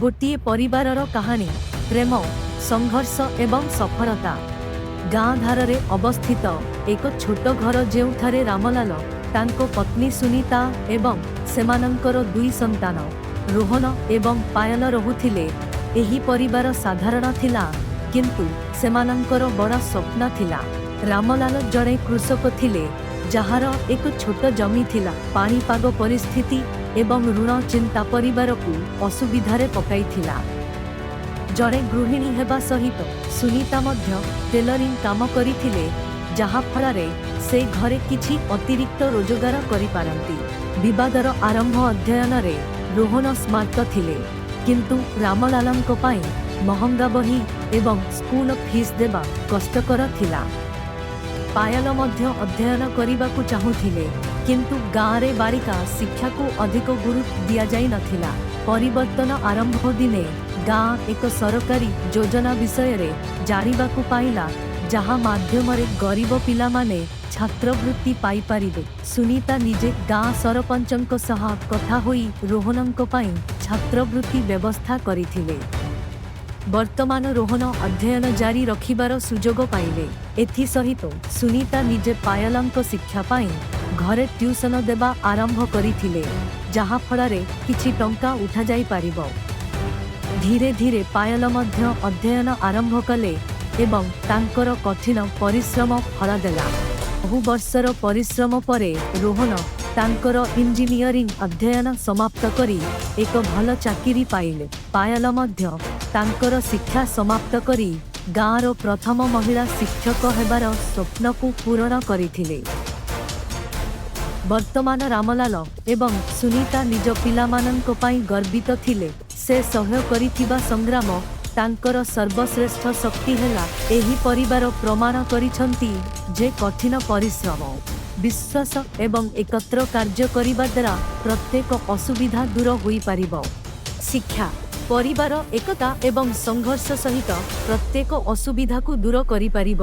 ଗୋଟିଏ ପରିବାରର କାହାଣୀ, ପ୍ରେମ, ସଂଘର୍ଷ ଏବଂ ସଫଳତା। ଗାଁ ଧାରରେ ଅବସ୍ଥିତ ଏକ ଛୋଟ ଘର, ଯେଉଁଠାରେ ରାମଲାଲ, ତାଙ୍କ ପତ୍ନୀ ସୁନୀତା ଏବଂ ସେମାନଙ୍କର ଦୁଇ ସନ୍ତାନ ରୋହନ ଏବଂ ପାୟଲ ରହୁଥିଲେ। ଏହି ପରିବାର ସାଧାରଣ ଥିଲା, କିନ୍ତୁ ସେମାନଙ୍କର ବଡ଼ ସ୍ୱପ୍ନ ଥିଲା। ରାମଲାଲ ଜଣେ କୃଷକ ଥିଲେ, ଯାହାର ଏକ ଛୋଟ ଜମି ଥିଲା। ପାଣିପାଗ ପରିସ୍ଥିତି ଏବଂ ଋଣ ଚିନ୍ତା ପରିବାରକୁ ଅସୁବିଧାରେ ପକାଇଥିଲା। ଜଣେ ଗୃହିଣୀ ହେବା ସହିତ ସୁନୀତା ମଧ୍ୟ ଟେଲରିଂ କାମ କରିଥିଲେ, ଯାହାଫଳରେ ସେ ଘରେ କିଛି ଅତିରିକ୍ତ ରୋଜଗାର କରିପାରନ୍ତି। ବିବାଦର ଆରମ୍ଭ। ଅଧ୍ୟୟନରେ ରୋହନ ସ୍ମାର୍ଟ ଥିଲେ, କିନ୍ତୁ ରାମଲାଲଙ୍କ ପାଇଁ ମହଙ୍ଗା ବହି ଏବଂ ସ୍କୁଲ ଫିସ୍ ଦେବା କଷ୍ଟକର ଥିଲା। ପାୟଲ ମଧ୍ୟ ଅଧ୍ୟୟନ କରିବାକୁ ଚାହୁଁଥିଲେ, କିନ୍ତୁ ଗାଁରେ ବାଳିକା ଶିକ୍ଷାକୁ ଅଧିକ ଗୁରୁତ୍ୱ ଦିଆଯାଇ ନଥିଲା। ପରିବର୍ତ୍ତନ ଆରମ୍ଭ। ଦିନେ ଗାଁ ଏକ ସରକାରୀ ଯୋଜନା ବିଷୟରେ ଜାଣିବାକୁ ପାଇଲା, ଯାହା ମାଧ୍ୟମରେ ଗରିବ ପିଲାମାନେ ଛାତ୍ରବୃତ୍ତି ପାଇପାରିବେ। ସୁନୀତା ନିଜେ ଗାଁ ସରପଞ୍ଚଙ୍କ ସହ କଥା ହୋଇ ରୋହନଙ୍କ ପାଇଁ ଛାତ୍ରବୃତ୍ତି ବ୍ୟବସ୍ଥା କରିଥିଲେ। ବର୍ତ୍ତମାନ ରୋହନ ଅଧ୍ୟୟନ ଜାରି ରଖିବାର ସୁଯୋଗ ପାଇଲେ। ଏଥିସହିତ ସୁନୀତା ନିଜେ ପାୟଲଙ୍କ ଶିକ୍ଷା ପାଇଁ ଘରେ ଟ୍ୟୁସନ ଦେବା ଆରମ୍ଭ କରିଥିଲେ, ଯାହାଫଳରେ କିଛି ଟଙ୍କା ଉଠାଯାଇପାରିବ। ଧୀରେ ଧୀରେ ପାୟଲ ମଧ୍ୟ ଅଧ୍ୟୟନ ଆରମ୍ଭ କଲେ ଏବଂ ତାଙ୍କର କଠିନ ପରିଶ୍ରମ ଫଳ ଦେଲା। ବହୁ ବର୍ଷର ପରିଶ୍ରମ ପରେ ରୋହନ ତାଙ୍କର ଇଞ୍ଜିନିୟରିଂ ଅଧ୍ୟୟନ ସମାପ୍ତ କରି ଏକ ଭଲ ଚାକିରି ପାଇଲେ। ପାୟଲ ମଧ୍ୟ ତାଙ୍କର ଶିକ୍ଷା ସମାପ୍ତ କରି ଗାଁର ପ୍ରଥମ ମହିଳା ଶିକ୍ଷକ ହେବାର ସ୍ୱପ୍ନକୁ ପୂରଣ କରିଥିଲେ। ବର୍ତ୍ତମାନ ରାମଲାଲ ଏବଂ ସୁନୀତା ନିଜ ପିଲାମାନଙ୍କ ପାଇଁ ଗର୍ବିତ ଥିଲେ। ସେ ସହ୍ୟ କରିଥିବା ସଂଗ୍ରାମ ତାଙ୍କର ସର୍ବଶ୍ରେଷ୍ଠ ଶକ୍ତି ହେଲା। ଏହି ପରିବାର ପ୍ରମାଣ କରିଛନ୍ତି ଯେ କଠିନ ପରିଶ୍ରମ, ବିଶ୍ୱାସ ଏବଂ ଏକତ୍ର କାର୍ଯ୍ୟ କରିବା ଦ୍ୱାରା ପ୍ରତ୍ୟେକ ଅସୁବିଧା ଦୂର ହୋଇପାରିବ। ଶିକ୍ଷା, ପରିବାର ଏକତା ଏବଂ ସଂଘର୍ଷ ସହିତ ପ୍ରତ୍ୟେକ ଅସୁବିଧାକୁ ଦୂର କରିପାରିବ।